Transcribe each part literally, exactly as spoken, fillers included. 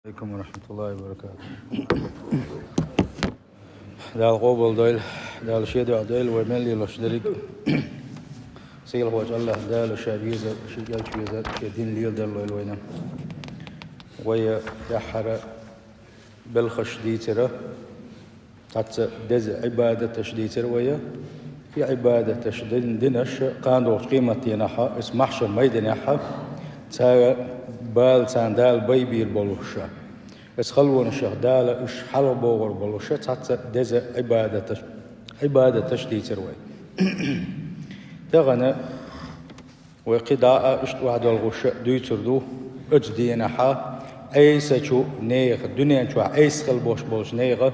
Алейкум ва рахматуллахи ва баракатух. Дала къобал дойла, Дала шен дуьхьа дойла вай мел лелош дерриг. Сийлахьчу АллахӀ Дала ша везар, шен элча везар, шен дин леладар лойла вайна. Вай тӀаьххьара белхаш дийцира, цхьацца деза Ӏибадаташ дийцира вай. И Ӏибадаташ дин-, динаш кхана долчу къематденахь, иза махьшар майданехь, цара бала царна Дала байбийр болуш. Иза халонашах Дала уьш хьалхабохур болуш, цхьацца деза Ӏибадаташ, Ӏибадаташ дийцира вай. Тахана вай кхидӀа а иштта охьадолхуш дуьйцур ду, оцу дийнахьа Ӏесачу нехан, дуьнен чохь Ӏеса хила бош болчу нехан,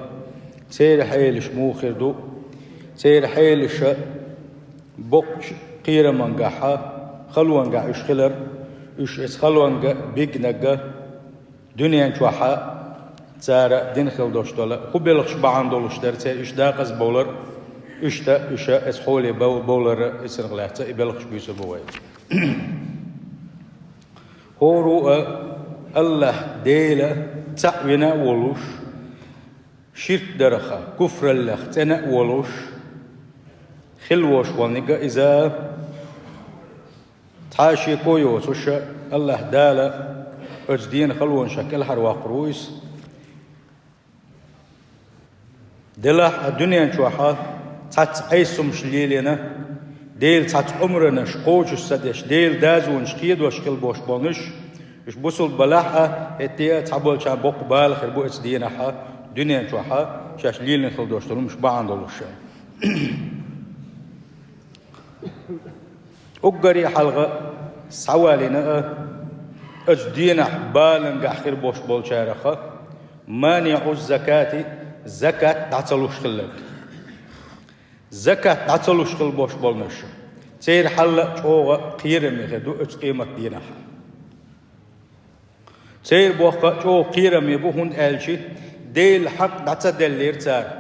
церан хьелаш муха хир ду, церан хьелаша боккхачу кхерамангахьа, халонгахь уьш хилар, уьш эца халонга бигнага, дуьнен чохьа цара дина хила дош долу, хӀун белхаш бахьана долуш дара церан уьш дакъаза бовлар, уьш та, уьша эца хьоле бов-, бовлара, эцарх лаьцна и белхаш буьйсур бу вай. ХӀора а АллахӀ Дела цхьаъ вина а волуш, ширк дараха, куфраллех цӀена а волуш, хила вош волниг а иза, цхьа а шеко йоцуш, АллахӀ Дала оцу дена халонашах кӀелхьарваккхур ву иза. Делахь а дуьнен чохьа цхьацца Ӏеса хӀумаш лелийна, Дела цхьацца Ӏумранаш кхочуш ца деш, Дела дозанаш кхедош хила бош болнуш, уьш бусулба балахь а, хӀетте а цхьаболчарна боккха бала хир бу оцу дийнахьа, дуьнен чохьа шаьш лелийна хила дош долу хӀумаш бахьана долуш. Уггаре хьалха схьавалийна а, оцу дийнахь балангахь хир бош болчараха, маниӀу закати, закат дӀа ца луш хилларг. Закат дӀа ца луш хила бош болнуш. Церан хьал а чӀогӀа кхераме хир ду оцу къематдийнахь. Церан боккха а чӀогӀа кхераме бу, хӀунда аьлча Делан хьакъ дӀа ца деллера цара.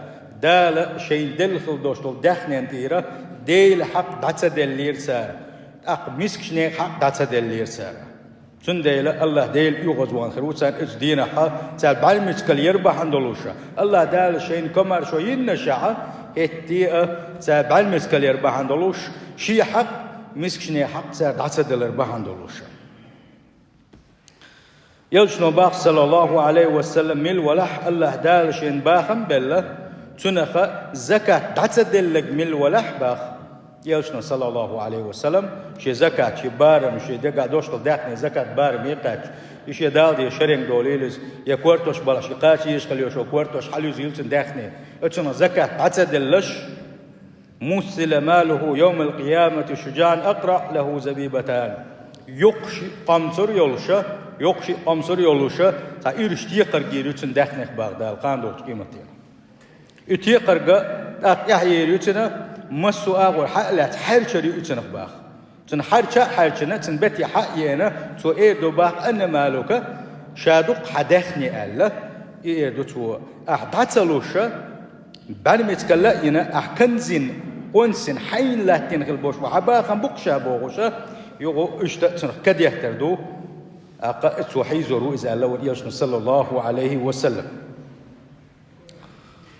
Дала шайна делла хила дош долу даьхнен тӀера Делан хьакъ дӀа ца деллера цара. ТӀаккха мискачу нехан хьакъ дӀа ца деллера цара. Цундела АллахӀ Дела оьгӀазвахна хир ву царна оцу дийнахьа, цара бӀаьрмецкал яр бахьана долуш. АллахӀ Дала шайна комаьршо йиннашехь, хӀетте а цара бӀаьрмецкал яр бахьана долуш, шен хьакъ, мискачу нехан хьакъ цара дӀа ца делар бахьана долуш. Элчано боху, саллаллаху Ӏалайхи ва саллам, мила валахь, АллахӀ Дала шена бахам а белла, цунаха закат дӀа ца делларг мила валахь боху. Элчано, саллаллаху Ӏалайхи ва саллам, шен закат, шен барам, шен дегахь дош долу даьхне закат бараме кхаьчча, и шен Дала ден шеренга долийла иза, я кортош балахь, шен кхача езаш хила йолуш йолу кортош хьалуьзийла цуьнан даьхне. Оцунах закат дӀа ца деллаш, «Муссила малуху йовмал къиямати шуджаӀан акъраӀ лаху забибатан». Йоккхуш къомсур йолуша, йоккхуш къомсур йолуша, цхьа ирча текхарг йийр ю цуьнан даьхнех боху Дала, кхана долчу къематдийнахь. И текхарга тӀаккха тӀаьхьа йийр ю цуьнан, массо а агӀор хьа а лаьцна, хьерчар ю и цуьнах боху. Цуьнан хьерча а хьаьрчина, цуьнан бете хьа а еана, цо эр ду боху: «Анна малука, ша ду-кх хьан даьхне», аьлла, и эр ду цо. Ахь дӀа ца луша, бӀаьрмецкалла а йина, ахь канзина, къонсина, хьайна латтийна хила бош бу, хьан бахам бу-кх ша бохуша, юха иштта а цунах кадеттар ду, тӀаккха цо хьийзор ву иза аьлла вара Элчано, саллаллаху Ӏалайхи ва саллам.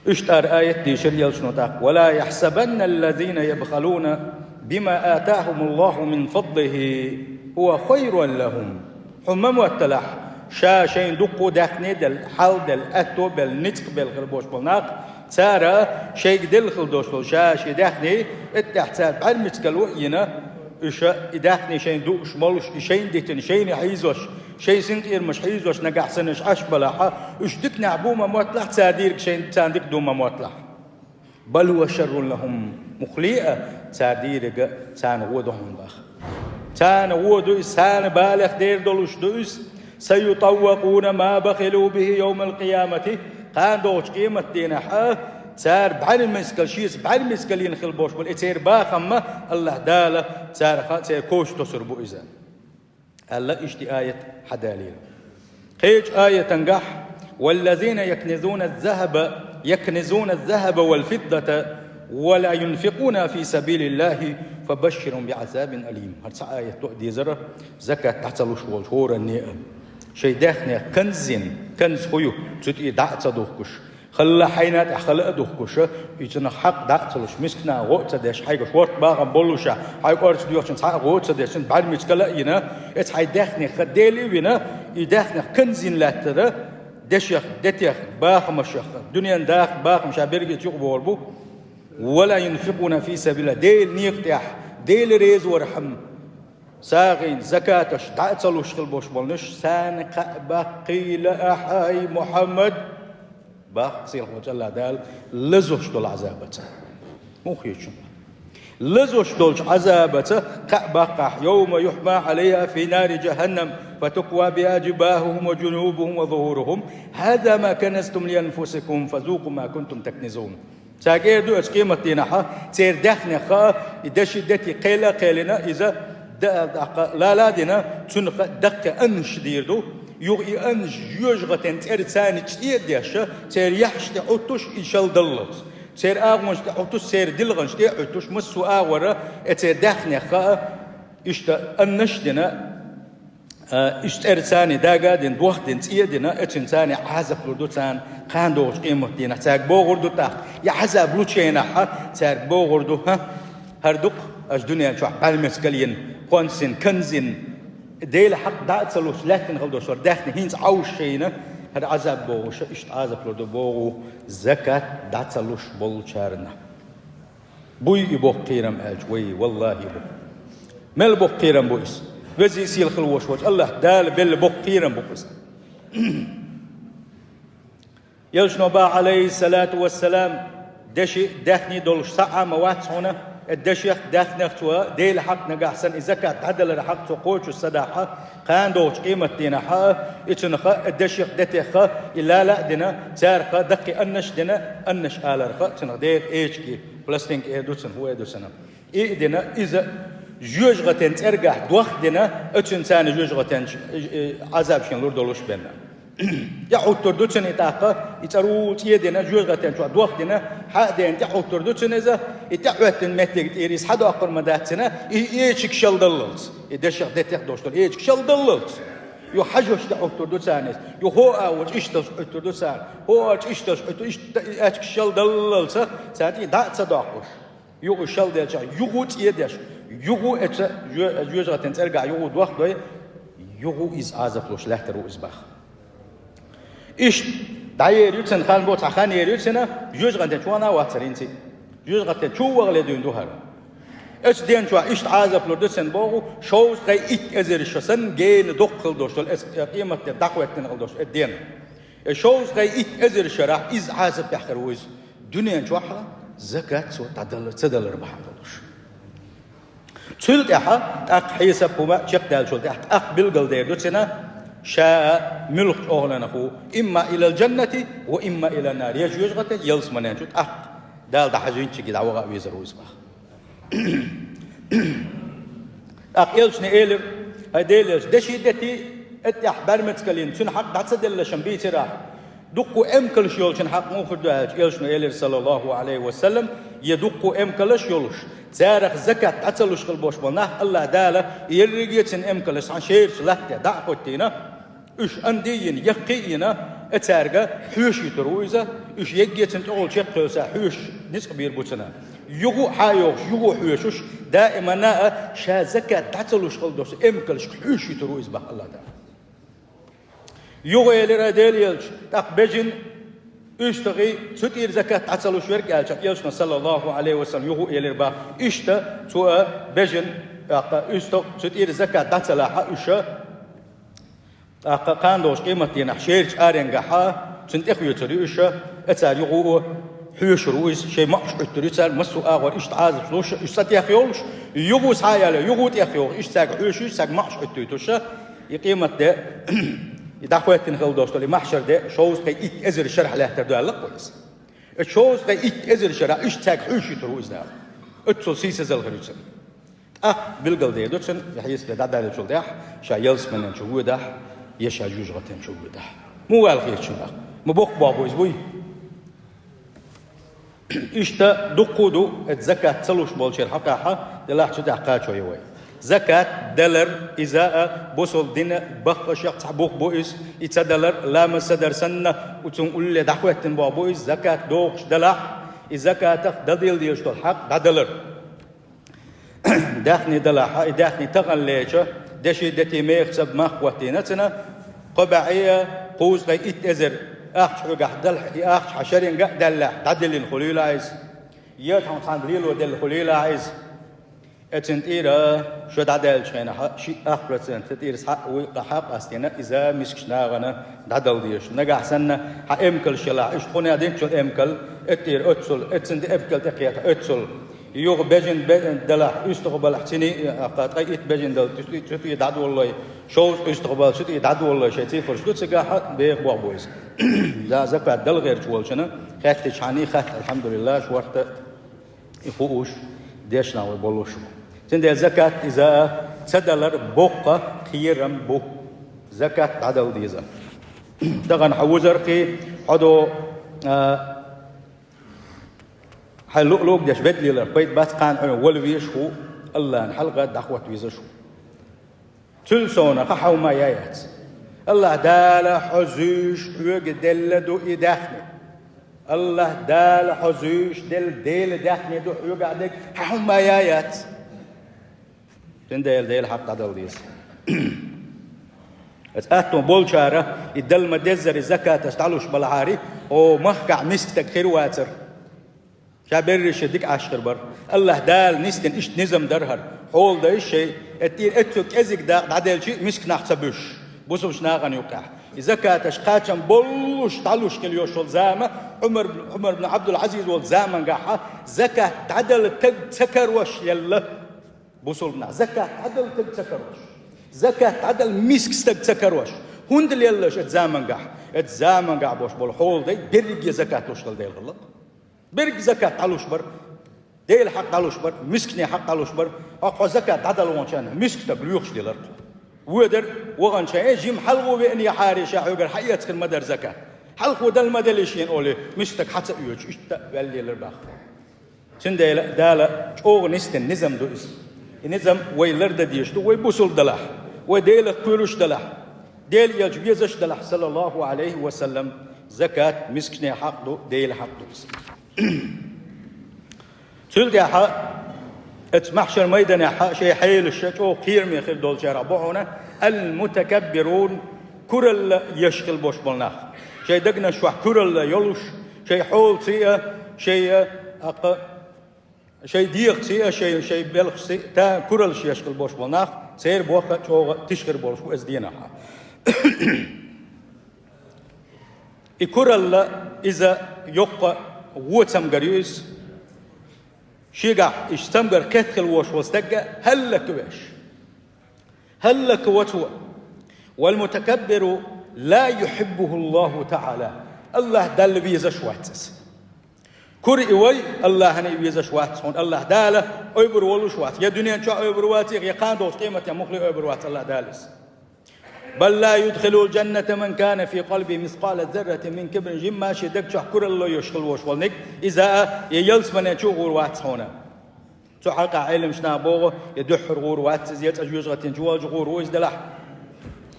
Иштта ара аят дийшира Элчано тӀаккха: «Ва ла яхьсабанна аллазина ябхалуна бима атахумуллаху мин фадлихи хува хайран лахум». Хьуна ма мотталахь, ша шайна дуккха даьхне а делла, хьал а делла, аьтто а белла, ницкъ а белла хила бош болу нах, цара шайга делла хила дош долу ша шен даьхне, тӀаьхьа цара бӀаьрмецкалла а йина, уьша и даьхне шайна дууш, молуш, и шайна дитина, шайна хьийзош, шайн синкъерамаш хьийзош нагахь санна уьш Ӏаш балахьа, уьш диканехь бу ма мотталахь, цара дийриг шайна, царна дика ду ма мотталахь. «Бал хува шаррун лахум». Муххале а, цара дийриг царна гӀо ду хьуна боху. Царна гӀо ду иза, царна балех дер долуш ду иза. «Саютаввакъуна ма бахилу бихи йовмал къиямати». Кхана долчу къематдийнахь а цара бӀаьрмецкалла, шеца бӀаьрмецкалла йина хила бош болу и церан бахам а АллахӀ Дала царах а, церан коча тосур бу иза, аьлла, иштта аят хьадалийра. Кхечу аятангахь: «Валлазина якнизуна аз-захаба, якнизуна аз-захаба вал фиддата ва ла юнфикъуна фи сабилиллахи фабашширхум би азабин алим». ХӀара цхьа аят ду дезара, закат дӀа ца луш волчу хӀоранне а. Шайн даьхнех канз йина, канз хӀун ю, цу тӀера дӀа а ца духкуш, хала хьайна тӀехь хала а духкуш, и цунах хьакъ дӀа а ца луш, мискача наха гӀо а ца деш, хьайга шортта бахам боллуш а, хьайга орца доьхучунна цхьа а гӀо а ца деш, цунна бӀаьрмицкала а йина, эца хьайн даьхнех ха Дела а вина, и даьхнех канз йина лаьттара, дешех, детех, бахамашех, дуьненан даха бахамаш беррига цу юкъа богӀур бу. «ولا ينفقون في سبيل الله», Делан некъа тӀехь, Дела реза вархьама, сагӀийна, закаташ дӀа а ца луш хила болуш болнаш, царна кхаъ баккхийла ахьа, ай Мухьаммад, баккха сийлахь волчу АллахӀ Дала, лазош долу Ӏазабаца. ХӀун хеташ ду? Лазош долчу Ӏазабаца кхаъ баккхахь: «يوم يحمى عليها في نار جهنم فتكوى بها جباههم وجنوبهم وظهورهم هذا ما كنزتم لأنفسكم فذوقوا ما كنتم تكنزون». Цаьрга эр ду оцу къематдийнахь, церан даьхнех хаа, и деши дети кхела а кхелина, иза да-, даккха лала а дина, цунах даккхий аннаш дийр ду. Юха и аннаш жоьжахатин цӀерца цӀе а деш, церан яххьаш тӀе Ӏуттуш и шал даллалц. Церан агӀонаш тӀе Ӏуттуш, церан дилханаш тӀе а Ӏуттуш, массо а агӀора, э, церан даьхнех хаа, иштта аннаш а дина, а, уьш цӀерца дага а дина, дох а дина, цӀе а дина, оцуьнца Ӏазап лур ду царна кхана догӀучу къематдийнахь. Цаьрга богӀур ду тӀаккха, и Ӏазап лучу хенахь цаьрга богӀур ду: «ХӀа, хӀара ду-кх аша дуьнен чохь бӀаьрмецкала йина, хӀонсийна, канз йина, Делан хьакъ дӀа а ца луш, лаьттина хила долуш хӀара даьхни хӀинца Ӏовша йина, хӀара Ӏазап богӀуш, иштта Ӏазап лур ду богӀу закат дӀа ца луш болчарна». Буй и боккха кхерам аьлча, вай, валлахӀи, бу. Мел боккха кхерам бу иза? Веза а сийлахь а волуш волчу АллахӀ Дала белла боккха кхерам бу иза. Элчано боху, Ӏалайхиссалату вассалам: «Деши, даьхни долуш цхьа а ма вац хьуна, и дешех, даьхнех цо Делан хьакъ, нагахь санна и закат дӀадалар хьакъ цо кхочуш ца дахь, кхана догӀучу къематдийнахь, и цунах, и дешех, детех и лала а дина, царах даккхий аннаш а дина, аннаш аларх цунах декъа эчиг, пластинка эр ду цунах, хӀун эр ду цунах, и а дина, иза жоьжахатин цӀергахь дох а дина, оцуьнца жоьжахатин, э, э, Ӏазап шена лур долуш бен». ТӀеӀуттур ду цунна и тӀаккха, и цӀарула цӀе а дина, жоьжахатин чохь дох а дина, хьа а дина, тӀеӀуттур ду цунна иза, и тӀеӀоьттина меттиг тӀера иза хьадоккхур ма дац цунна, и эчиг шал даллалц, и дешех, детех долуш долу эчиг шал даллалц. Юха хьажош тӀеӀуттур ду царна иза, юха хӀоа а волчу иштта Ӏуттур ду царна, хӀоа а волчу иштта Ӏуттур, иштта и эчиг шал даллалца, царна тӀе дӀа а ца доккхуш. Юха шал делчахь, юха цӀе деш, юха эца жо-, жоьжахатин цӀергахь юха дох а дой, юха иза Ӏазап луш лаьттар ву иза боху. Иштта дӀаер ю цунна, хан бо цхьа хан ер ю цунна, жоьжахатин чу вахана а вацара хӀинца. Жоьжахатин чу вахале дуьйна ду хӀара. Оцу ден чохь иштта Ӏазап лур ду цунна боху, шовзткъе итт эзар шо санна гена доккха хила долуш долу, оцу къематде дӀахӀоьттина хила долуш оцу ден. И шовзткъе итт эзар шарахь иза Ӏазапехь хир ву иза. Дуьнен чохь закат цо дӀадала-, ца далар бахьана долуш. Цул тӀаьхьа, тӀаккха хьесап хӀума чекхдаьллачул тӀаьхьа, тӀаккха билгалдер ду цунна, ша муьлхачу охӀланах ву, имма илал джаннати ва имма илан нар, я жоьжахате, ялсаманен чу тӀаккха Дала дӀахьажийначигга дӀаваха а везар ву иза боху. ТӀаккха элчане элира: «ХӀай Делан элча, деши дети, эттехь бӀаьрмецкаллин, цуьнан хьакъ дӀа ца деллашан бийцира ахь. Дуккха эмкалаш йолчун хьакъ муха хир ду?» аьлча, элчано элира, саллаллаху Ӏалайхи ва саллам: «Я дуккха эмкалаш йолуш, царах закат дӀа ца луш хила болуш болу нах, АллахӀ Дала ерриге а цуьнан эмкалаш цхьана шерачу латте дӀа а хӀоттийна, уьш анди а йина, яккхий а йина, и цаьрга хьоьшуьйтур ву иза, уьш егге а цуьнан тӀехула чекхъевса хьоьшуш ницкъ бийр бу цунна. Юха а хьа а йохуш, юха а хьоьшуш, даимана а ша закат дӀа ца луш хила долуш эмкалшка хьоьшуьйтур ву иза боху АллахӀ Дала». Юха элира: «ХӀай Делан элча, тӀаккха бежан, уьстагӀий, цу тӀера закат дӀа ца луш верг?» аьлча, элчано, саллаллаху Ӏалайхи ва саллам, юха а элира боху: «Иштта, цо а, бежан, тӀаккха уьстагӀ, цу тӀера закат дӀа ца лахь уьш, тӀаккха кхана долчу къематдийнахь шерачу аренгахь цунна тӀехоьцур ю уьш, и цара юха а хьоьшур ву иза, шайн маӀаш Ӏуьттур ю цара, массо а агӀор иштта Ӏазапаш луш, уьш цӀа тӀехйолуш, юха а схьа а яьлла, юха а тӀехйохуш, иштта цаьрга хьоьшуш, цаьрга маӀаш Ӏуьттуьйтуш, и къематде, и дӀахӀоьттина хила долуш долу, и маьхьшар де, шовзткъе итт эзар шарахь лаьттар ду аьлла кху иза. И шовзткъе итт эзар шарахь иштта цаьрга хьоьшуьйтур ву иза Дала. Оццул сийсазалла хир ю цунна». ТӀаккха билгалдер ду цунна, я хьесапе дӀадаьллачул тӀаьхьа, ша ялсаманен чу воьдахь, я ша жоьжахатин чу воьдахь. Муха ваьлла хеташ ду боху? Ма боккха боху иза буй? Иштта дуккха а ду, эцу закат ца луш болчеран хьокъехь, делахь цу тӀехь кхачо ю вай. Закат далар, иза а бусалба дина баккхашех цхьа бух бу иза, и ца далар, ламаз ца дар санна, цунна улле дӀахӀоьттина бух бу иза, закат дохуш далахь, и закатах дӀадала дезаш долу хьакъ дӀадалар. Даьхни далахь, и даьхни таханлерчу деши, дети, меха ца мах хӀоттийна цунна, кхо бӀе а, кхузткъе итт эзар ахча хьоьгахь далахь, и ахча хьан шеринга а даьллехь, дӀаделлина хуьлийла иза. Я тхьамма цхьанна лело делла хуьлийла иза. Эцин тӀера шо дӀадаьллачу хенахь, шиъ-ах процент тӀера схьа а вуй, къа хьакъ астийна, иза мискачу нахана дӀадала дезаш. Нагахь санна хьан эмкалш ялахь, иштта кхунах динчул эмкал, эттӀера оццул, эцин де эмкал тӀекхетахь оццул. Юха бежан бе-, далахь, уьстагӀа балахь, цуьнан а, кхо ткъе итт бежан дала, цу тӀе, цу тӀе дӀадолалой, шовзткъа уьстагӀа бала, цу тӀе дӀадолалой, шайн цифраш ду цигахь, беха боху бу иза. За-, закат дала гӀерташ волчунна хаьттичхьана, и хатта, алхьамдулиллахӀ, шорта и хууш, дешна вай болуш ву. Цундела закат иза ца далар боккха кхерам бу. Закат дӀадала деза. Тахана хьан вузархий, хьо до, а, хьайн луъ-луъ деш ведда лелар пайда бац, кхана хьуна вала везаш ву, АллахӀна хьалха дӀахӀотта везаш ву. Цул совнаха хьан хӀума яц. АллахӀ Дала хьо зуьйш хьоьга делла ду и даьхни. АллахӀ Дала хьо зуьйш делла Делан даьхни ду хьоьгахь дерг, хьан хӀума яц. Цундела Делан хьакъ дӀадала деза. Аса атто болчара и дала ма-деззара закаташ дӀалуш балахьара, о, махкахь миска стаг хир вацара. Ша берриш дика Ӏаш хир бара. АллахӀ Дала нисдина иштта низам дара хӀара. Хьола дайша шай, эттӀера эццо кӀезиг дакъа дӀаделча а миска нах ца буьсуш, бусулбачу нахана юккъехь. И закаташ кхачам боллуш, дӀалуш хила йолуш волу зама, Ӏумар, Ӏумар бин Ӏабдул-Ӏазиз волу замангахьа, закат дӀадала стаг ца карош елла. Бусулба нах, закат дӀадала стаг ца карош. Закат дӀадала миска стаг ца карош. ХӀунда лелла аша эцу замангахь? Эцу замангахь бош болу хьола дай берриге закат луш хила дела хилла. Берриг закат дӀалуш бара, Делан хьакъ дӀалуш бара, мискане хьакъ дӀалуш бара. Хьо, хьо закат дӀадала ваханчарна миска стаг лоьхуш делара. Воьдара, ваханча, э, жима хьалхо веана яхьара ша хьоьгара хьаэцна хир ма дара закат. Хьалхо дала ма делла шена олий, миска стаг хьа ца оьцуш, иштта а ваьлла лелара боху. Цундела Дала чӀогӀа нисдина низам ду иза. И низам вай лардан дезаш ду, вай бусулба далахь, вай Делах кхоьруш далахь, Делан элча везаш далахь, саллаллахӀу Ӏалайхи ва саллам, закат мискане хьакъ ду, Делан хьакъ ду иза. Цул тӀаьхьа, оцу маьхьшар майданехьа шайн хьелаша чӀогӀа кхераме хир долчарах бу хьуна, ал-мутакаббирун, куралла еш хила бош болу нах. Шайн дегнаш чохь куралла йолуш, шайн хьолаций а, шайн, а, аккха, шайн дегӀаций а, шайн, шайн белхашций а, та кураллаш еш хила бош болу нах, церан бохка а чӀогӀа тиша хир болуш бу иза дийнахьа. И куралла иза йоккха вон цамгар ю иза. Шегахь иштта цамгар кхетта хила вош волу стаг а хӀаллаквеш. ХӀаллаквац вон. Вал-мутакаббиру ла юхьиббуху АллахӀу таӀала. АллахӀ Далла везаш вац иза. Кура и вай, АллахӀана и везаш вац, хьуна АллахӀ Дала ойбур волуш вац. Я дуьнен чохь ойбур ваций, я кхана долчу къематехь муххале ойбур вац АллахӀ Дала иза. Бал ла юдхилул-жанната ман кана фи къалбихи мискъала зарратин мин кибрин, жимма шен даг чохь куралла йеш хила вош волниг, иза а, я ялсамане чу а гӀур вац хьуна. Цу хьакъехь Ӏеламнаха боху, я дуьххьара гӀур вац иза, я цкъа жоьжахатин чу волчу гӀур ву иза делахь.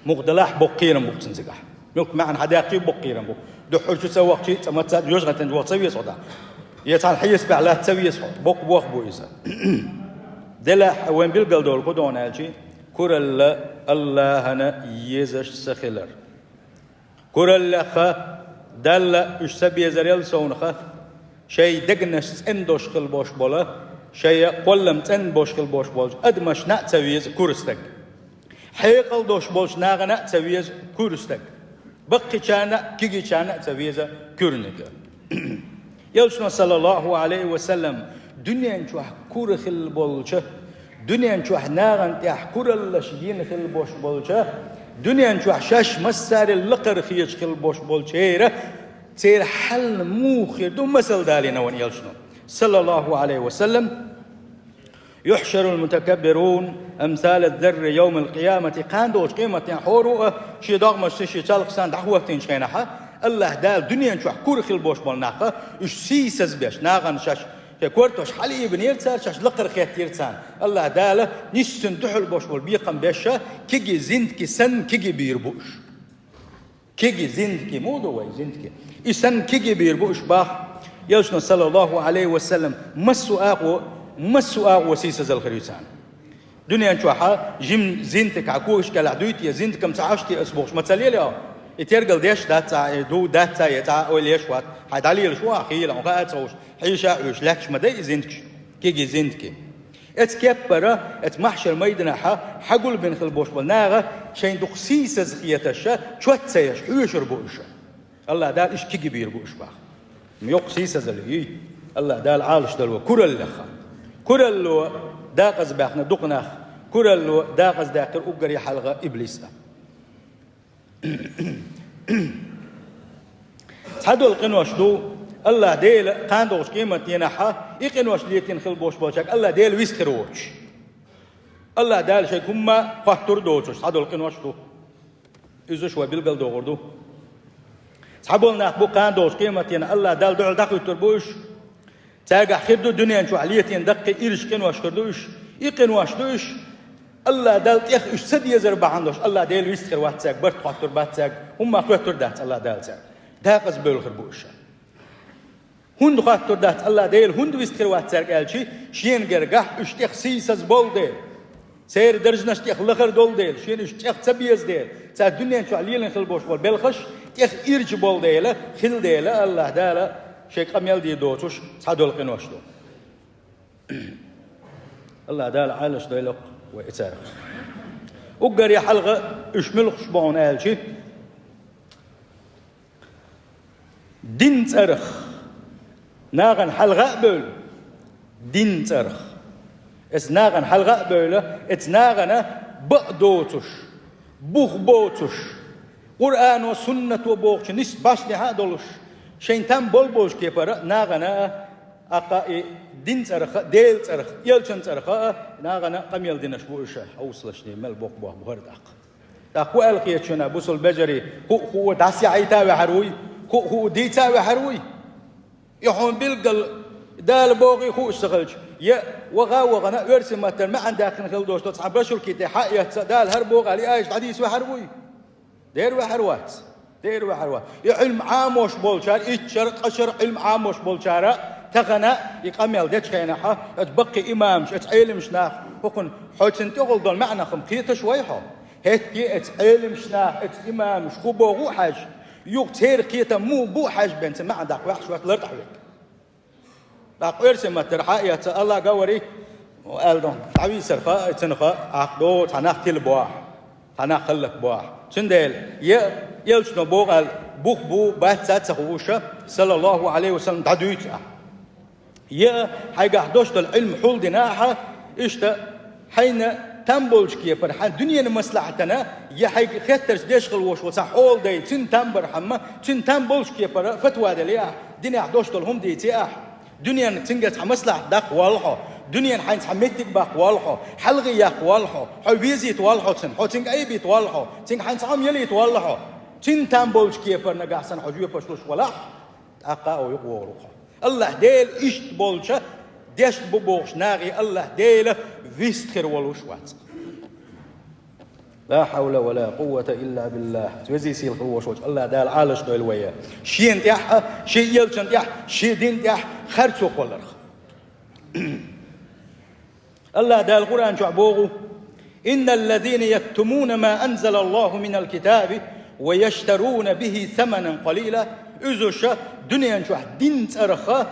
Муха делахь, боккха кхерам бу цуьнан цигахь. Муьлхха маьӀна хьан даьккхий, боккха кхерам бу. Дуьххьара чу ца вахчий, цкъа маца жоьжахатин чу ваха ца веза хьо дӀа. Я цхьана хьесапехь латта ца веза хьо, боккха боху бу иза. Делахь вайн билгал долу кху догӀна аьлчи, куралла АллахӀана езаш ца хилар. Кураллеха Далла уьш ца безарел совнаха, шайн дегнаш цӀена дош хила бош бола, шайн кхоллам цӀена бош хила бош болчу адамашна а ца веза кура стаг. Хьекъал дош болчу нахана а ца веза кура стаг. Баккхийчарна а, кегийчарна а ца веза куьрниг. Элчано, саллаллахӀу Ӏалайхи ва саллам, дуьнен чохь кура хилла болча, дуьнен чохь нахана тӀехь кураллаш йина хилла бош болча, дуьнен чохь шаьш массарел лакхара хеташ хилла бош болчеран, церан хьал муха хир ду, масал далийна вайна Элчано, саллаллахӀу Ӏалайхи ва саллам. Юхьшарул-мутакаббирун амсалаз-зарри йовмал-къиямати, кхана долчу къематдийнахь хӀора а шен догӀмашца, шен чалхашца дӀахӀоттийначу хенахьа, АллахӀ Дала дуьнен чохь кура хила бош болу нах, уьш сийсаз беш, нахана шаьш Шайн кортош хьалаийбинера цара, шаьш лакхара хеттера царна. АллахӀ Дала нийсса дуьхьал болуш болу бекхам беш, кегий зиндакий санна кегий бийр бу уьш. Кегий зиндакий, муха ду вай зиндакий? И санна кегий бийр бу уьш боху. Элчано, саллаллаху Ӏалайхи ва саллам, массо а агӀо, массо а агӀо сийсазалла хир ю царна. Дуьнен чохь жима зиндакий когаш кӀелахь дуй те, зиндакам ца Ӏаш те ас бохуш ма ца лелайо? И тергал деш дац цхьа, и ду дац цхьа, я цхьа а ойла еш вац. Хьайн дӀалелаш ву ахь хийла, хьуна хаа а ца хууш, хьийша а хьуьйш лаьтташ ма дай и зиндакаш, кегий зиндакий. Эцу кеппара, эцу маьхьшар майданахьа хьагулбина хила болуш болу наха шайн дукха сийсаза хеташ, чот ца еш, хьоьшур бу уьш. АллахӀ Дала уьш кегий бийр бу уьш боху. Йоккха сийсазалла ю. АллахӀ Дала Ӏалашдойла вай кураллех. Куралло дакъазбаьхна дукха нах, куралло дакъаздаьккхира уггаре хьалха иблис а. Цхьадолу къинош ду, АллахӀ Дела кхана догӀучу къематдийнахьа и къинош летийна хила болуш болчаьрга АллахӀ Дела вистхир воцуш. АллахӀ Дала шайга хӀумма хоттур доцуш, цхьадолу къинош ду. Иза уьш вай билгал догӀур ду. Цхьаболу нах бу кхана догӀучу къематдийнахь АллахӀ Далла дуьхьал дӀахуьттур бу уьш. Цаьргахь хир ду дуьнен чохь летийна даккхий ирча къинош хир ду уьш. И къинош ду уьш. АллахӀ Далла тӀех уьш ца дезар бахьана долуш, АллахӀ Дела вистхир вац цаьрга, барт хоттур бац цаьрга, хӀумма хоттур дац АллахӀ Дала цаьрга. Дакъазбевлла хир бу уьш. ХӀунда хоттур дац АллахӀ Дела, хӀунда вистхир вац цаьрга аьлчи, шена гергахь уьш тӀех сийсаза болу дела, церан даржанаш тӀех лахара долу дела, шена уьш тӀех ца беза дела, цара дуьнен чохь лелийна хила болуш болу белхаш тӀех ирча болу дела, хила дела, АллахӀ Дала шайн къамел дийр доцуш цхьадолу къинош ду. АллахӀ Дала Ӏалашдойла вай и цаьрга. Уггаре хьалха уьш муьлхаш бу хьуна аьлчи, дин цӀарах нахана хьалха а бевлла, дин цӀарах. Эцу нахана хьалха а бевлла, эцу нахана бакъ доцуш, бух боцуш, Къуръано, суннато бохучу нисбаьчнехьа а долуш, шайн там болу болчу кепара нахана а, аккха и дин цӀарах а, Делан цӀарах а, элчан цӀарах а нахана къамел динарш бу уьш, хьовсалаш дийр мел боккха бохь бу хӀара тӀаккха. ТӀаккха хӀун аьлла хета шуна, бусалба вежарий, хӀуъа-хӀуъа дӀаса а Ӏийта а ваьхьар вуй, хӀуъа-хӀуъа дийца а ваьхьар вуй? И хьуна билггал Дала боху и хууш ца хилча, я ваха а вахана, оьрсийн маттара маьӀна даьккхина хила долуш долу цхьа брошюрка тӀе хьаэцна, Дала хӀара боху аьлла, и аят хьадийца ваьхьар вуй? Дера ваьхьар вац. Дера ваьхьар вац. И Ӏилма Ӏамош болчара, итт шара, ткъа шара Ӏилма Ӏамош болчара тахана и къамел дечу хенахьа, оцу баккхий имамаш, оцу Ӏеламаш нах, хӀокхунна хьо цунна тӀехула долу маьӀна-м кхеташ вай хьо? ХӀетте а оцу Ӏеламаш нах, оцу имамаш хӀун боху а хьаьжжа, юха церан кхетам муха бу а хьаьжжа бен, цу маьӀна даккха ваьхьаш вац лартӀахь верг. ТӀаккха оьрсийн маттара хьаэцна, Алла гавари, аьлла ду, дӀавийсар хаьа, цуьнан хаьа, Ӏакъ ду, цхьа нах тилла бохьа, цхьа нах хӀаллак бохьа. Цундела, я элчано боху аьлла, бух бу, бац а ца хууша, саллаллаху Ӏалайхи ва саллам, дӀадуьйцу ахь. Я хьайгахь дош долу Ӏилма хьулдина ахьа, иштта хьайна там болчу кепара, хьан дуьненан маслахьатана, я хьайга хеттарш деш хила вош ву цхьа хьола дай, цуьнан там бархьама, цуьнан там болчу кепара фатва деле ахьа, динехь дош долу хӀума дийце ахьа. Дуьненан цуьнгара цхьа маслахьат даккха волла хьо, дуьненан хьайна цхьа меттиг баккха волла хьо, хьалхе яккха волла хьо, хьо везийта волла хьо цунна, хьо цуьнга айбийта волла хьо, цуьнга хьайна цхьа хӀума ялийта волла хьо. Цуьнан там болчу кепара нагахь санна хьо жоьпаш луш валахь, тӀаккха а юкъа вогӀур ву хьо. АллахӀ Дела иштта болча, дешна бу бохуш нахе АллахӀ Дела вист хир волуш вац. Ла хьавла ва ла къуввата илла биллахӀ. Везий сийлахь волуш волчу АллахӀ Дала Ӏалашдойла вай. Шена тӀехь а, шен элчан тӀехь, шен дин тӀехь харцо кхолларх. АллахӀ Дала Къуръан чохь боху: «Инналлазина яктумуна ма анзалаллаху минал китаби ва яштаруна бихи саманан къалила». Иза ша дуьнен чохь дин цӀарха,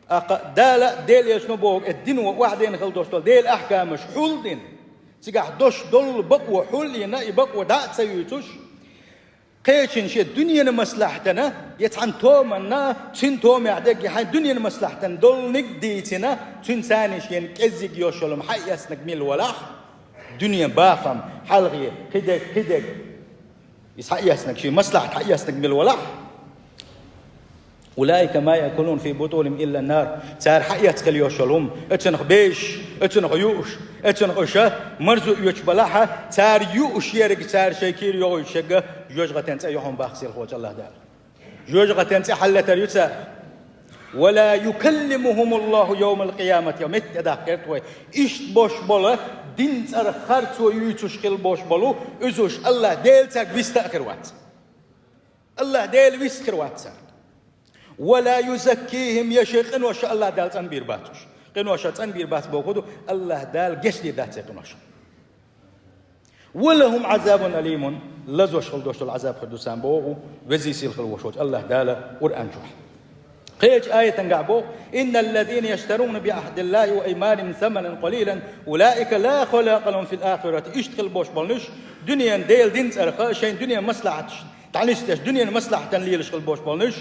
аккха Дала а, Делан элчано боху, э, дино охьадена хила долуш долу Делан ахкамаш хьулдина, цигахь дош долу бакъо хьулйина, и бакъо дӀа а ца юьйцуш, кхечун шен дуьненан маслахьатана, я цхьана томанна, цуьнан томехь дерг, я хьайн дуьненан маслахьатана долниг дийцина, цуьнан царна шена кӀеззиг йош йолу хӀума хьаэцнарг мила валахь, дуьненан бахам, хьалхе, кхидерг, кхидерг. Иза хьаэцнарг, шен маслахьат хьаэцнарг мила валахь. «Улаика ма якулуна фи бутунихим илла нар». Цара хьаэцна хила йош йолу хӀума, оцунах беш, оцунах юуш, оцунах уьш марзо оьцуш балахьа, цара юуш ерг, цара шайн кийра йогӀуьйтуш ерг жоьжахатин цӀе ю хьуна боху сийлахь волчу АллахӀ Дала. Жоьжахатин цӀе хьалалатар ю цара. «Ва ла юкаллимухумуллаху явмал къиямати», метта даккхерт вай. Иштта бош бола, дин цӀарах харцо юьйцуш хила бош болу, уьзуш АллахӀ Дела цаьрга виста а хир вац. АллахӀ Дела виста хир вац цаьрга. «Ва ла юзаккихим», я шайн къиноша АллахӀ Дала цӀанбийр бац уьш. Къиноша цӀанбийр бац боху ду, АллахӀ Дала гечдийр дац церан къиноша. «Ва лахум Ӏазабун алимун», лазош хила дош долу Ӏазаб хир ду царна боху, везий сийлахь хила вош волчу АллахӀ Дала Къуръан чохь. Кхечу аятангахь боху: «Инналлазина яштаруна би Ӏахдиллахи ва айманихим саманан къалилан, улаика ла халака лахум фил ахирати». Иштта хила бош болнуш, дуьненан Делан дин цӀарах шайн дуьненан маслахьаташ дӀанисдеш, дуьненан маслахьатана лелаш хила бош болнуш.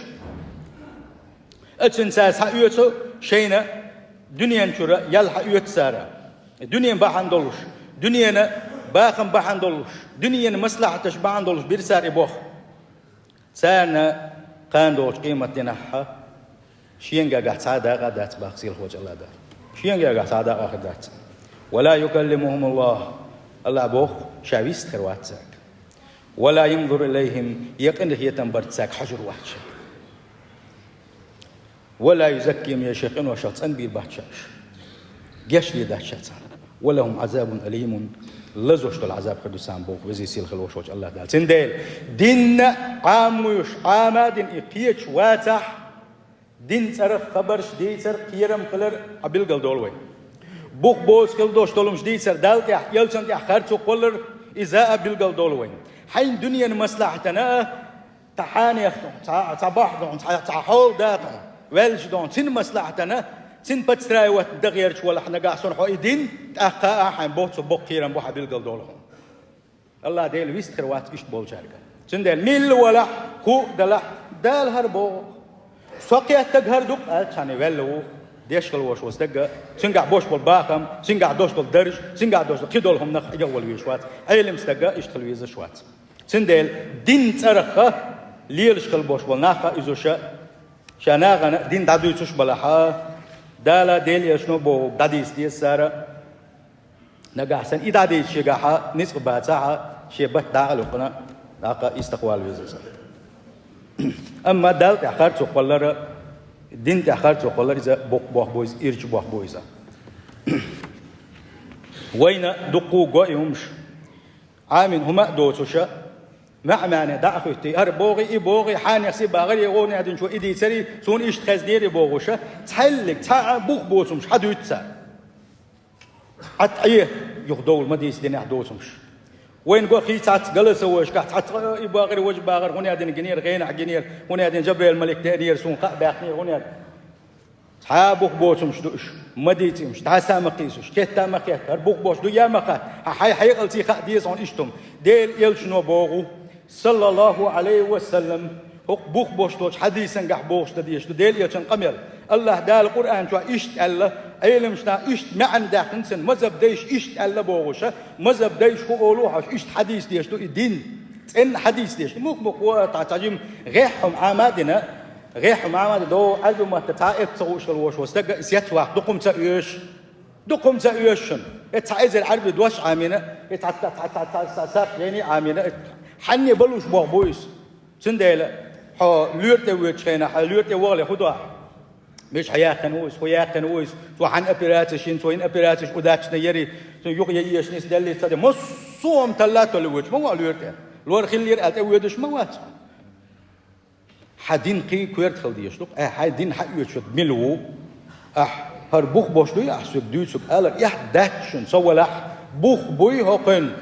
Оцунна цара схьаоьцу шайна дуьнен чуьра ял схьаоьцу цара. Дуьнен бахьана долуш, дуьненан бахам бахьана долуш, дуьненан маслахьаташ бахьана долуш бира цара и боху. Царна кхана долчу къематдийнахь шен гергахь цхьа а дакъа а дац боху сийлахь волчу АллахӀ Дала. Шен гергахь цхьа а дакъа а хир дац. «Ва ла юкаллимухумуллаху», АллахӀ боху, ша виста хир вац цаьрга. «Ва ла янзуру илайхим», я къинхетам барца цаьрга хьожур вац ша. «Ва ла юзаккихим», я шайн къиношах цӀанбийр бац ша уьш. Гечдийр дац ша царна. «Ва лахум Ӏазабун алимун», лазош долу Ӏазаб хир ду царна боху везий сийлахь хила вош волчу АллахӀ Дала. Цундела динна Ӏамош, Ӏама а дина и кхечу вацахь, дин цӀарах хабарш дийцар, кхерам хилар а билгал долу вайн. Бух боцу хила дош долуш дийцар, Далла тӀехь, элчана тӀехь харцо кхоллар, иза а билгал долу вайн. Хьайн дуьненан маслахьатана а, цхьа хьанех ду, цхьа, цхьа бахь ду, цхьа, цхьа хьол да ду, ваьллаш ду, цуьнан маслахьатана, цуьнан подстраивать дан гӀерташ валахь нагахь санна хьо и дин, тӀаккха а хьайн боху цу боккха кхерам бу хьан билгал долу хьуна. АллахӀ Дела вист хир вац иштта болчаьрга. Цундела милла валахь, хӀуъа далахь, Дала хӀара боху. Со кхеттаг хӀара ду-кх аьлла, цхьаьна ваьлла ву, деш хила вош ву стагга, цуьнгахь бош болу бахам, цуьнгахь дош долу дарж, цуьнгахь дош долу кхидолу хӀуманах хьегавала везаш вац, Ӏелам стагга иштта хила везаш вац. Цундела дин цӀарах лелаш хила бош болу нах а иза ша, ша нахана дин дӀадуьйцуш балахь, Дала Дела эшно боху дӀадийца деза цара. Нагахь санна и дӀадийца шегахь ницкъ бацахь, шен бат дӀа а луькъна, дӀаккха истахвала веза иза. Амма Далла тӀехь харцо кхоллара, дин тӀехь харцо кхоллара иза боккха бохь бу иза, ирча бохь бу иза. Вайна дуккха го и хӀумаш, Ӏамин хӀума а доцуша, маьӀ-маьӀне дӀа а хӀуьттий, хӀара богӀий, и богӀий, хьанехси бахари, гӀо нехдинчо и дийцари, суна иштта хезнери бохуша, цхьаьллиг, цхьа а бух боцумаш хьадуьйцу цара. Ӏад Ӏе, юха довла ма дийца динехь доцумаш. Вайна го хи цхьацца галасовойшкахь, цхьацца и бахари, важа бахар, хӀун яа дина гинера, гӀенахь гинера, хӀун яа дина Жабраил малик деанера, суна кхаъ баьхнера, хӀун яа дина. Цхьа а бух боцумаш ду уьш, ма дийци уьш, дӀаса а ма кхийса уьш, кхетта а ма кхетта, хӀара бух бош ду я ма хатта, хьан хьайн хьекъалций хаа деза хьуна иштта хӀума. Дела элчано боху, саллаллаху Ӏалайхи ва саллам, хӀокху бух бош долчу хьадисангахь бохуш дан дезаш ду Дела элчан къамел. АллахӀ Дала Къуръан чохь иштта аьлла, Ӏеламнаха иштта маьӀна даьккхина цуьнан, мазхаб дайша иштта аьлла бохуша, мазхаб дайша хӀун олу хьожуш, иштта хьадис дезаш ду и дин. ЦӀенна хьадис дезаш ду. Мух-мух ву а, цхьа, цхьа жима гӀеххьа хӀума Ӏама а дина, гӀеххьа хӀума Ӏама а дина, догӀу Ӏаьрби матта цхьа а эцна ца хууш хила вош волу стага и сец ваккха дукха хӀума ца оьшу. Дукха хӀума ца оьшу шуна. Э, цхьа эзар Ӏаьрби дош Ӏамийна, э, цхьа, цхьа, цхьа, цхьа, цхьа, цхьа сарх жайни Ӏамийна, э, хьанне балуш бохь бу иза. Цундела хьо лоьра тӀе воьдучу хенахь, хьо лоьра тӀе вахале хӀун до ахь? Мичахь яьккхина ву иза, хӀун яьккхина ву иза? Цо хьан операцеш йина, цо йина операцеш удачно яри, цуьнан юкъа ян эшнис деллий ца де. Массо а хӀума талла а толлу воьдуш ма ву ахь лоьра тӀе. Лор хиллера аьлла тӀе воьдуш ма вац хьо. Хьан дин кхин коьрта хила дезаш ду-кх, э, хьайн дин хьан оьцуш мила ву? Ахь хӀара бух бош дуй ахь соьга дуьйцург алар эхь дац шуна, со валахь, бух буй хӀокхуьнан.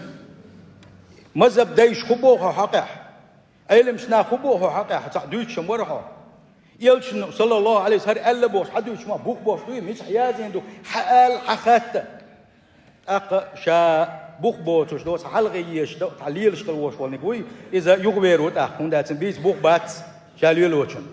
Мазхаб дайша хӀун боху хьо хьокъехь? Ӏеламнаха хӀун боху хьо хьокъехь? Цхьаъ дуьйцуш ма вара хьо. Элчано, саллаллаху Ӏалайхи, хӀара аьлла бохуш хьан дуьйцуш ма, бух бош дуй, мичахь язйина ду, хьан ала, хьан хатта? ТӀаккха ша бух боцуш до, цхьа хьалхе езаш до, цхьа лелаш хила вош волниг вуй, иза юхавер ву тӀаккха, хӀунда аьлча бийца бух бац ша лелочун.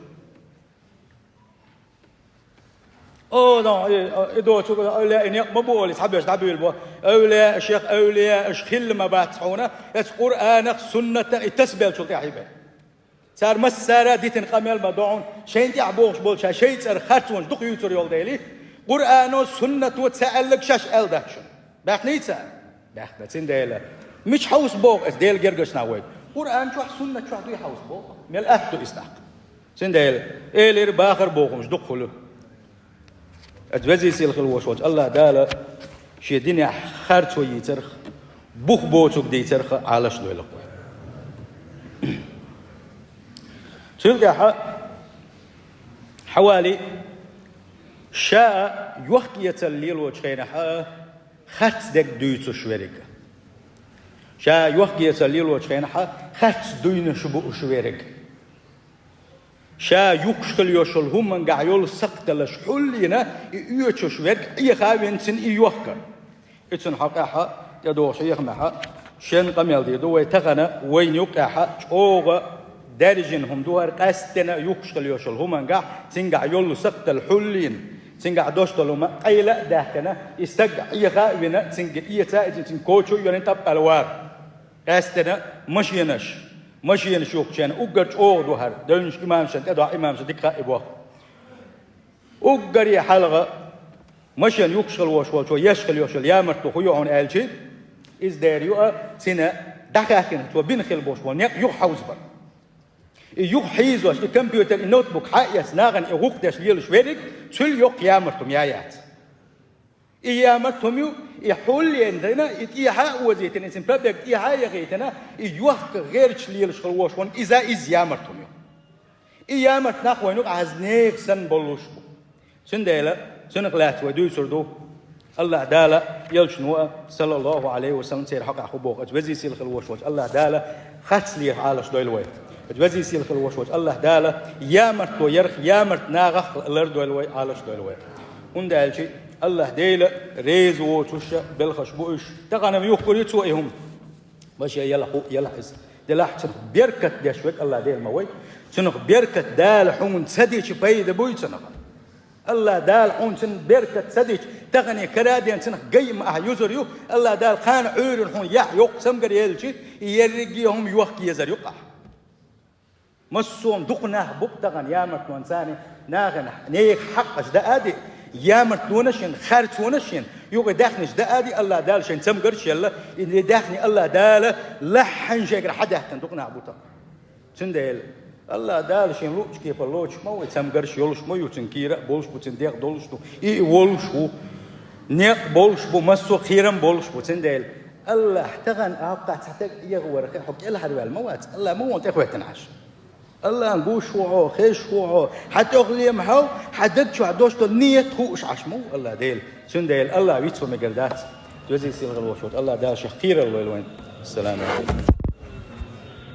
О, но, и, и доцу, эвлияъ и некъ ма бу олий, цхьаберш дӀабуьйлу бо. Эвлияъ, шех, эвлияъ, аша хилла ма бац хьуна, эцу Къуръанах, суннатах и тасбелчул тӀаьхьа бен. Цара массара а дитина къамел ма ду хьуна, шайна тӀехь бохуш болча шайн цӀарах харцонаш дукха юьйцур йолу дели, Къуръано, суннато ца аьлларг шаьш аьлла дац шуна. Баьхний цара? Баьхна, цундела. Мича хьовса боху аса Делан гергарчу нах вайга? Къуръан чохь, суннат чохь дуй хьовса боху? Мел атта ду иза тӀаккха? Цундела элира бахар бохумаш дукха хуьлу. Аса везий сийлахь хила волуш волчу АллахӀ Дала шен динехь харцо йийцарх, бух боцург дийцарх Ӏалаш а дойла вай. Цул тӀаьхьа хьавали ша йохк-эцар лелочу хенахь харц дерг дуьйцуш верг. Ша йохк-эцар лелочу хенахь харц дуьйнуш бууш верг. Ша юхкуш хила йолуш йолу хӀумангахь йолу сакхталаш хьуллийна и оьцуш верг Ӏеха а вина цуьнан и йохка. И цуьнан хьокъехь а, тӀедогӀу хьехамехь а, шен къамел дийр ду вай тахана, вайна юккъехь а чӀогӀа даьржина хӀума ду хӀара, къаьсттина юхкуш хила йолуш йолу хӀумангахь, цуьнгахь йолу сакхтал хьуллийна, цуьнгахь долуш долу хӀума къайла а даьккхина, и стаг Ӏеха а вина, цуьнга эца а эцна, цуьнан коча а йолийна тӀапкъала вара. Къаьсттина машенаш, машенаш юхкучарна уггар чӀогӀа ду хӀара, девнаш имамашна, тӀедогӀу имамашна дика хаьа и боху. Уггаре хьалха машен юхкуш хила волуш волчо еш хила йолуш йолу ямартло хӀун ю хьуна аьлча, иза дера ю а, цуьнан дӀахаьттина цо бина хила болуш болу некъ юха хьовзабар. И юха хьийзош, и компьютер, и ноутбук хьаэцна нахана и гӀуллакх деш лелаш верг, цуьнан йоккха ямарт хӀума я яц. И ямарт хӀума ю, и хьуллийна дина, и тӀехьа а озийтина, и цуьнан пробег тӀехьа а яхийтина, и йохка гӀерташ лелаш хила волуш волу, иза, иза ямарт хӀума ю. И ямарт нах вайна юкъахь нехан санна болуш бу. Цундела цунах лаьцна вай дуьйцур ду. АллахӀ Дала, элчано а, саллаллаху Ӏалайхи ва саллам, церан хьокъехь хӀун боху, аса везий сийлахь хила волуш волчу АллахӀ Дала харц ларах Ӏалаш дойла вай. Аса везий сийлахь хила волуш волчу АллахӀ Дала ямартло ярх, ямарт нахах лардойла вай, Ӏалаш дойла вай. ХӀунда аьлча АллахӀ Дела реза воцуш а белхаш бу уьш. Тахана юхкур ю цо и хӀума. Ваша, ялахь хӀу, ялахь иза. Делахь цунах беркат деш верг АллахӀ Дела ма вай. Цунах беркат Дала хьуна ца дича пайда буй цунах? АллахӀ Дала хьуна цунах беркат ца дича, тахане кара а дина цунах гай ма ахь юзур ю, АллахӀ Дала кхана Ӏуьйрана хьуна яхь йоккха цамгар елча, и ерриге а хӀума йохка езар ю-кх ахь. Массо а дукха нах бу-кх тахана ямартлонца, нахана нехан хьакъаш даа а ди, ямартлонаш йина, харцонаш йина, юха и даьхнаш даа а ди, АллахӀ Дала шайн цамгарш а елла, и даьхни АллахӀ Дала лахьана шайгара хьадаьхкина дукха нах бу тахана. Цундела АллахӀ Дала шен луъучу кепара лоцуш ма ву, и цамгарш йолуш ма ю, цуьнан кийра а болуш бу, цуьнан дегӀ долуш ду, и а волуш ву, некъ болуш бу, массо а кхерам болуш бу. Цундела АллахӀ тахана ахкхахь цхьа стаг Ӏехаварх хьо кӀелхьарваьлла ма вац, АллахӀ ма вон тӀехӀоьттина Аш. АллахӀна гуш ву хьо, хезаш ву хьо, хьан тӀехула ма хьо, хьан даг чохь долуш долу нийят хууш Аш ма ву АллахӀ Дела. Цундела АллахӀ вицван мегар дац. Везий сийлахь волуш волчу АллахӀ Дала шех кхерар лойла вайна. Ассаламу Ӏалайкум.